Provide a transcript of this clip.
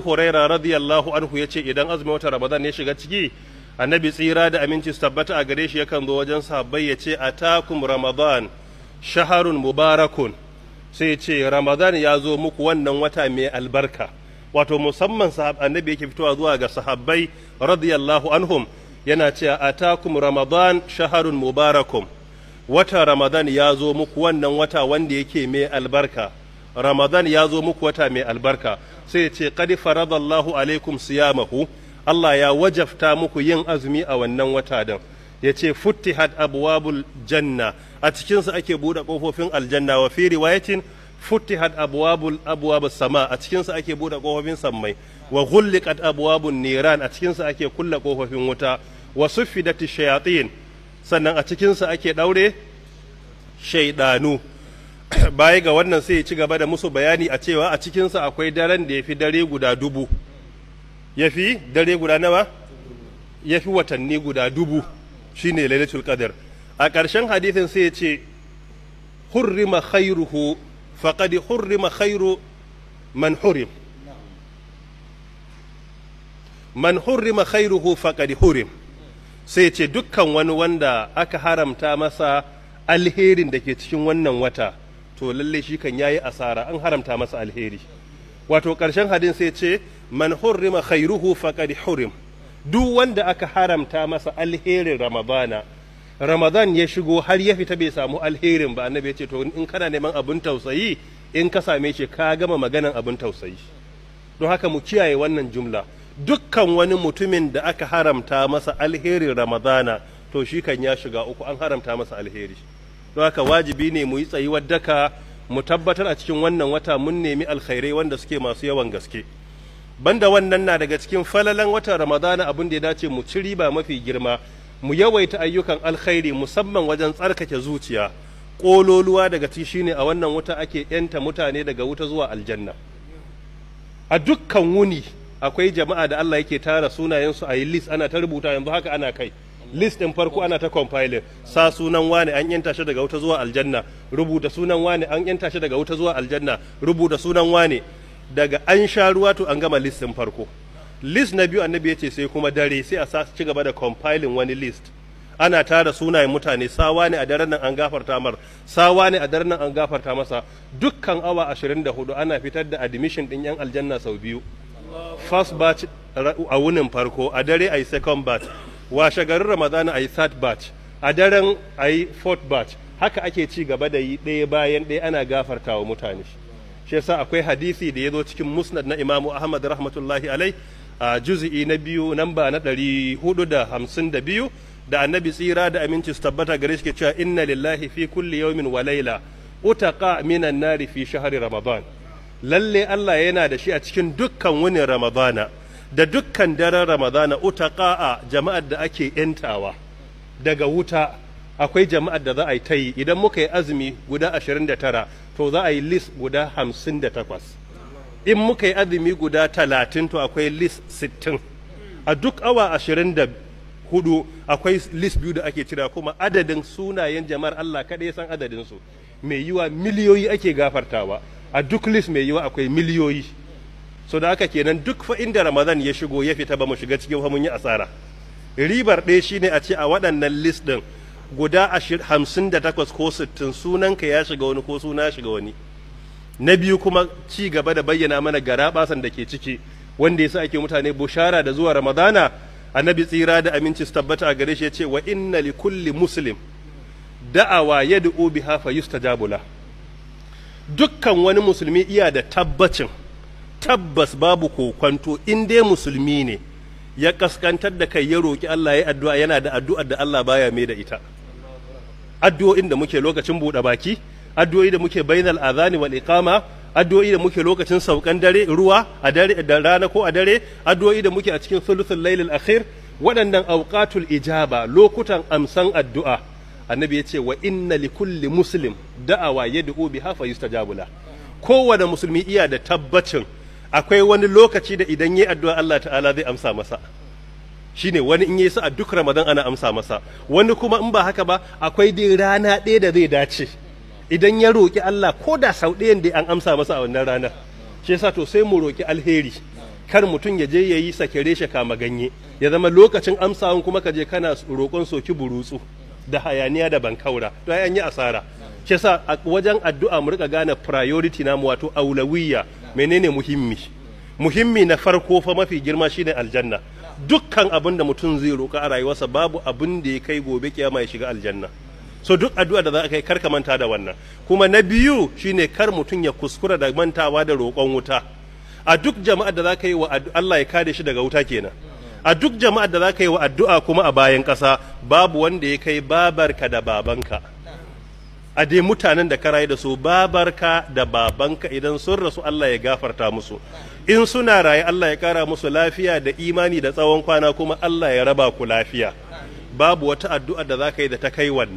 Huraira radiyallahu anhu ya ce idan azumin watan Ramadan ya shiga ciki, Annabi tsira da aminci su tabbata a gare shi yakan zo wajen sahabbai ya ce, "Atakum Ramadan shaharun mubarakun." Sai ya ce Ramadan ya zo muku, wannan wata mai albarka. Wato musamman Annabi yake fitowa zuwa ga sahabbai radiyallahu anhum yana cewa, "Atakum Ramadan shaharun mubarakun." Wata Ramadan ya zo muku, wannan wata wanda yake mai albarka. Ramadan ya zo muku, wata mai albarka. Sai ce, "Qad faradallahu alaikum siyamahu." Allah ya wajabta muku yin azumi a wannan wata din. Ya ce, "Futtihat abwabul janna." A cikinsa ake buɗe ƙofofin aljanna. Wa fi riwayatin, "Futtihat abwabul abwabus sama." A cikinsa ake buɗe ƙofofin sammai. "Wa ghulliqat abwabun niran." A cikinsa ake kulle ƙofofin wuta. "Wa suffidati shayatin." Sannan a cikinsa ake ɗaure shaidanu. Baya ga wannan, sai ya ci gaba da musu bayani a cewa a cikinsa akwai daren da ya fi dare guda 1000. Ya fi dare guda nawa? Ya fi watanni guda 1000, shine Lailatul Qadr. A ƙarshen hadithin sai ya ce, "Hurrima khairuhu faqad hurrima khairu man hurim, man hurrima khairuhu faqad hurim." Sai ce dukkan wani wanda aka haramta masa alherin da ke cikin wannan wata, to lalle shi kan yayi asara, an haramta masa alheri. Wato ƙarshen hadin sai ce, "Man hurrima khairuhu faqad hurim." Duk wanda aka haramta masa alherin Ramadana, Ramadan ya shigo har ya fita bai samu alherin ba, Annabi ya ce, to in kana neman abin tausayi, in ka same shi ka gama maganan abin tausayi. Don haka mu kiyaye wannan jumla: dukkan wani mutumin da aka haramta masa alherin Ramadana, to shi kan ya shiga uku, an haramta masa alheri. Don haka wajibi ne mu yi tsayuwar daka mu tabbatar a cikin wannan wata mun nemi alkhairai wanda suke masu yawan gaske. Banda wannan, na daga cikin falalan watan Ramadana, abin da ya dace mu ci riba mafi girma, mu yawaita ayyukan alkhairi, musamman wajen tsarkake zuciya. Ƙololuwa daga ci shine a wannan wuta ake yanta mutane daga wuta zuwa aljanna. A dukkan wuni akwai jama'a da Allah yake tara sunayensu a yi list, ana ta rubuta. Yanzu haka ana kai list ɗin farko, ana ta compiling. Sa sunan wani, an yanta shi daga wuta zuwa aljanna. Rubuta sunan wani, an yanta shi daga wuta zuwa aljanna. Rubuta sunan wani. Daga an sha ruwa, to an gama list ɗin farko. List na biyu, Annabi ya ce sai kuma dare sai a sa ci gaba da compiling wani list, ana tara sunayen mutane. Sawa ne a daren nan an gafarta mar, sawa ne a daren nan an gafarta masa. Dukkan awa 24 ana fitar da admission din yan aljanna sau biyu: first batch a wunin farko, a dare ayi second batch, washe garin Ramadana ayi third batch, a daren ayi fourth batch. Haka ake ci gaba da yi ɗaya bayan ɗaya, ana gafarta wa mutane. Shi yasa akwai hadisi da ya zo cikin Musnad na Imamu Ahmad rahmatullahi alai, a juzi'i na 2, namba na 452, da Annabi tsira da aminci su tabbata gare shi ke cewa, "Inna lillahi fi kulli yawmin wa laila utaqa minan nari fi shahri Ramadan." Lalle Allah yana da shi a cikin dukkan wunin Ramadana da dukkan daren Ramadana utaqa'a, jama'ar da ake yantawa daga wuta. Akwai jama'ar da za a yi ta yi. Idan muka yi azumi guda 29, to za a yi list guda 58. In muka yi azumi guda 30, to akwai list 60. A duk awa 24 akwai list biyu da ake cira, kuma adadin sunayen jama'ar Allah kaɗai ya san adadin su. Mai yiwa miliyoyi ake gafartawa a duk list, mai yiwa akwai miliyoyi. So da haka kenan, duk fa inda Ramadan ya shigo ya fita ba mu shiga cikin fa, mun yi asara. Ribar ɗaya shine a ce a waɗannan list ɗin guda 58 ko 60 sunanka ya shiga wani, ko suna ya shiga wani. Na biyu kuma, ci gaba da bayyana mana garaɓasan da ke ciki wanda yasa ake mutane bushara da zuwa Ramadana. Annabi tsira da aminci su tabbata a gare shi ya ce, "Wa inna li kulli muslim da'awa yad'u biha fa yustajabu la." Dukkan wani musulmi iya da tabbacin, tabbas babu kokwanto, in dai musulmi ne ya kaskantar da kai ya roki Allah ya addu'a, yana da addu'ar da Allah baya mai da ita. Addu'o'in da muke lokacin buɗe baki, addu'o'i da muke bainal azani wal iqama, addu'o'i da muke lokacin saukan dare, ruwa a dare da rana ko a dare, addu'o'i da muke a cikin thuluthul lailil akhir, waɗannan awqatul ijaba, lokutan amsan addu'a. Annabi ya ce, "Wa inna li kulli muslim da'awa yad'u biha fa yustajabu la." Kowane musulmi iya da tabbacin akwai wani lokaci da idan yi addu'a Allah ta'ala zai amsa masa. Shine wani in yi sa a duk Ramadan ana amsa masa, wani kuma in ba haka ba akwai dai rana ɗaya da zai dace idan ya roƙi Allah ko da sau ɗayan da an amsa masa a wannan ranar. Shi yasa to sai mu roƙi alheri. Kar mutum ya je ya yi sakere shi kama ganye, ya zama lokacin amsawan kuma ka je kana roƙon soki burutsu da hayaniya da bankaura, to ai an yi asara. Shi yasa a wajen addu'a mu rika gane priority namu, wato aulawiyya, menene muhimmi. Muhimmi na farko fa mafi girma shine aljanna. Dukkan abin da mutum zai roƙa a rayuwarsa, babu abin da ya kai gobe kiyama ya shiga aljanna. So duk addu'a da za ka yi, kar ka manta da wannan. Kuma na biyu shine kar mutum ya kuskura da mantawa da roƙon wuta. A duk jama'ar da za ka yi wa Allah ya kare shi daga wuta kenan. A duk jama'ar da za ka yi wa addu'a kuma a bayan ƙasa, babu wanda ya kai babarka da babanka. A dai mutanen da ka rayu da su, babarka da babanka, idan sun rasu Allah ya gafarta musu, in suna raye Allah ya kara musu lafiya da imani da tsawon kwana, kuma Allah ya raba ku lafiya. Babu wata addu'a da za ka yi da ta kai wannan.